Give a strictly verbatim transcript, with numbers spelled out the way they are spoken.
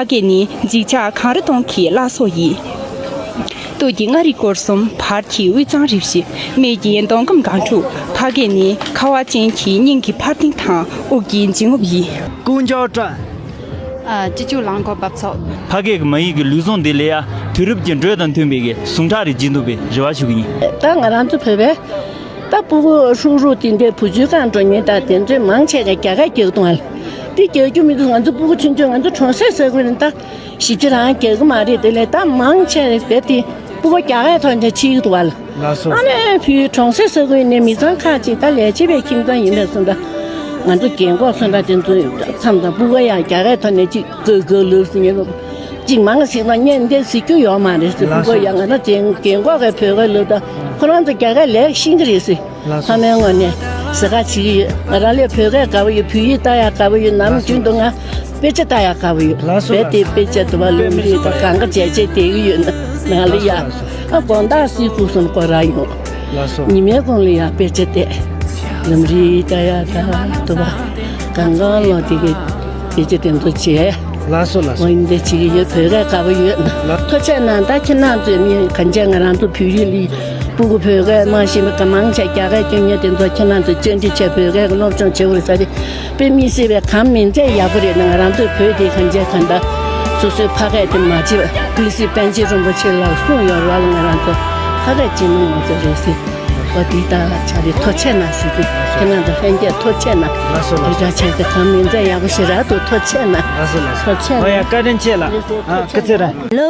ཕ་སྐད་ནི་འཇིགས་ཆགས་གངས་རི་སྟོང་གི་བླ་སྲོག་ཡིན། སྟོད་ཀྱི་མངའ་རིས་སྐོར་གསུམ། བར་གྱི་དབུས་གཙང་རིགས་བཞི། སྨད་ཀྱི་མདོ་ཁམས་སྒང་དྲུག་ཕ་སྐད་ནི་ཁ་བ་ཅན་གྱི་སྙིང་གི་འཕར་ལྡིང་དང་དབུགས་ཀྱི་འབྱིན་རྔུབ་ཡིན། ཀུན་ཀྱང་སྤྲ། ཨ། སྤྱི་སྤྱོད་རླངས་འཁོར་འབབ་ཚོགས། ཕ་སྐད་ཀྱི་མ་ཡིག་གི་ལུས་ཟུངས་འདི་ལ་ཡ་དུས་རབས་ཀྱི་འགྲོས་དང་མཐུན་པའི་གི་ཟུངས་ཁྲག་རེ་སྦྱིན་ཐུབ་པའི་རེ་བ་ཞུ་གི་ཡིན། ད་ང་རང་ཚོ་བོད་པའི་ད་སྤུ་གུ་ཧྲུག་ཧྲུག་དེ་འདྲའི་བུ་བཅོལ་ཁང་འགྲོ་མཁན་ད་དེ་ཚོས་མང་ཆེ་ག་རྒྱ་སྐད་རྒྱག་གི་འདུག་ཨ། འདི་རྒྱག་རྒྱུ་མི་འདུག་ང་ཚོ་སྤུ་གུ་ཆུང་ཆུང་ང་ཚོ་གྲོང་གསེབ་ས་ཁུལ་ནས་ད་ཞིབ་ཆ་རང་རྒྱག་གི་མ་རེད། དེ་ལས་ད་མང་ཆེ་རེད་དེ་སྤུ་གུ་རྒྱ་སྐད་ཐོག་ནས་ཕྱིན་གི་འདུག་ཨ། ལགས་སོ། ཨ་ནི་བུ་གྲོང་གསེབ་ས་ཁུལ་ནས་མི་ཚང་ཁག་ཅིག་ད་ལས་བྱེད་པའི་ཁྱིམ་ཚང་ཡིན་པས་སོང་ད་ང་ཚོ་རྒན་གོག་སོང་ད་དེ་ཚོ་མཚམས་དང་སྤུ་གུ་ཡང་རྒྱ་སྐད་ཐོག་ནས་ཅིག་གོ་གོ་ལུགས་སུ་ཉན་ལོ། གཅིག་མང་ཟིག་ན་ཉན་འདི་ཟིག་རྒྱུ་ཡོད་མ་རེད་ཟེར། ལགས་སོ། སྤུ་གུ་ཡང་ང་ན་རྒན་རྒན་གོག་གི་བོད་སྐད་ལབ་ད་ཁོ་རང་ཚོ་རྒྱ་སྐད་ལས་ཤེས་ཀྱི་རེད་ཟེར། ལགས་སོ། ཕ་མའི་ངོས་ནས་ཟ་ཁ་བྱེད་ཀྱི་ཡོད། ང་རང་ལས་བོད་སྐད་དགའ་པོ་ཡོད། བོད་ཡིག་ལྟ་ཡག་དགའ་པོ་ཡོད། ནམ་རྒྱུན་དུ་ང་དཔེ་ཆ་ལྟ་ཡག་དགའ་པོ་ཡོད། ལགས་སོ། རྦད་དེ་དཔེ་ཆ་དུ་བ་ལུང་རིགས་དང་གང་ག་བྱས་བྱས་བསྡད་ཀྱི་ཡོད་ན་ང་ལ་ཡ། ལགས་སོ། ཨ་དགོང་དག་སི་ཁུག་སོང་སྐོར་ར་ཡོང་། ལགས་སོ། ཉི་མའི་གུང་ལ་ཡ་དཔེ་ཆ་བལྟས། ལམ་རིམ་ལྟ་ཡག་ད་དུ་བ་གང་གང་ལོ་དེ་གི་དེ་ཅི་དེ་ཚོ་བྱས། ལགས་སོ་ལགས་སོ། འོ་ཡིན་དེ་བྱེད་ཀྱི་ཡོད། བོད་སྐད་དགའ་པོ་ཡོད། ལགས། ཐུགས་རྗེ་གནང་། ད་ཁྱེད་རང་ཚོས་མི་གང་ཅི་ང་རང་ཚོ་བོད་རིགས་ལ་སྤུ་གུ་བོད་སྐད་མ་ཤེས་པའི་ག་མང་ཆེ་རྒྱ་སྐད་སྐྱོན་མཁན་དེ་ཚོ་ཁྱེད་རང་ཚོས་བཅར་འདྲི་བྱས་བོད་སྐད་ཀྱི་སློབ་སྦྱོང་བྱེད་དགོས་རེད་ཟེར་ཏེ་དཔེ་མི་སྲིད་པའི་གང་མིན་ཚད་ཡག་པོ་རེད། ང་རང་ཚོའི་བོད་དེ་གང་ཅི་གང་ད་སོ་སོའི་ཕ་སྐད་དེ་མ་བརྗེད་པ་ཀུན་གཟིགས་པཎ་ཆེན་རིན་པོ་ཆེ་ལ་གསུངས་ཡོད་ར། ང་རང་ཚོ་ཕ་སྐད་སྤྱི་ནོར་ང་ཚོ་རེད་ཟེར། འོ་དེ་ལྟར་བྱ་རེད། ཐུགས་རྗེ་གནང་ཞུ་རྒྱུ། ཁྱེད་རང་ཚོ་ལྷན་རྒྱས་ཐུགས་རྗེ་གནང་། ལགས་སོ་ལགས་སོ། དེ་འདྲ་བྱས་ཏེ་གང་མིན་ཚད་ཡག་པོ་ཞེ་དྲག་འདུག་ཐུགས་རྗེ་གནང་། ལགས་སོ་ལགས་སོ། ཐུགས་རྗེ་གནང་། ཨོ་ཡ། བཀའ་དྲིན་ཆེ་ལགས། ཨ་སྐུ་ཚེ་རིང་།